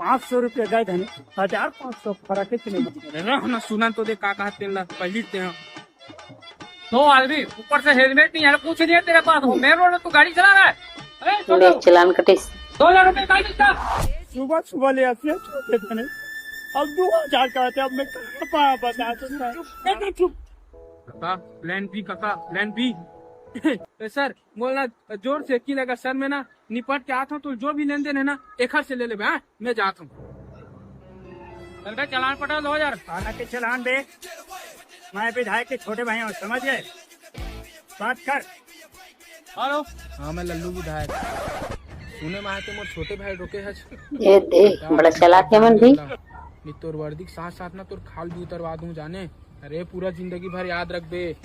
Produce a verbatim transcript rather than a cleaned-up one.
पाँच सौ रुपया दे देन, हजार पाँच सौ फरक हे कि नहीं? अरे रह ना, सुनन तो दे का कहत तेन ला, पहिली ते ह। दो आदमी, ऊपर से हेलमेट नहीं है, कुछ नहीं है तेरे पास, वो मेन रोड में तू गाड़ी चला रहा है। अरे, चल ले, दो। चलान कटिस। दो हजार रुपये का मिलता। सुबह सुबह ले आते हैं, छोड़ देते हैं। अब दो हजार का आते हैं, अब मैं कहाँ पाया बता दूंगा? चुप, चुप। काका, प्लान बी काका, प्लान बी। ए सर, बोलना जोर से की लगा सर, मैं ना निपट के आता हूँ, तो जो भी लेन देन है ना, एखर से ले लेबे, हाँ? मैं जात हूँ। चल बे, चलान पटा दो हजार। थाना के चलान दे, मैं विधायक के छोटे भाई हूँ, समझ गए? बात कर। हेलो। हाँ, मैं लल्लू विधायक। सुने में आए ते मोर छोटे भाई रोके हस। ए दे, बड़ा चालाक है मन भी। नहीं तोर वर्दी के साथ साथ ना तोर खाल भी उतरवा दूं जाने। अरे पूरा जिंदगी भर याद रखबे।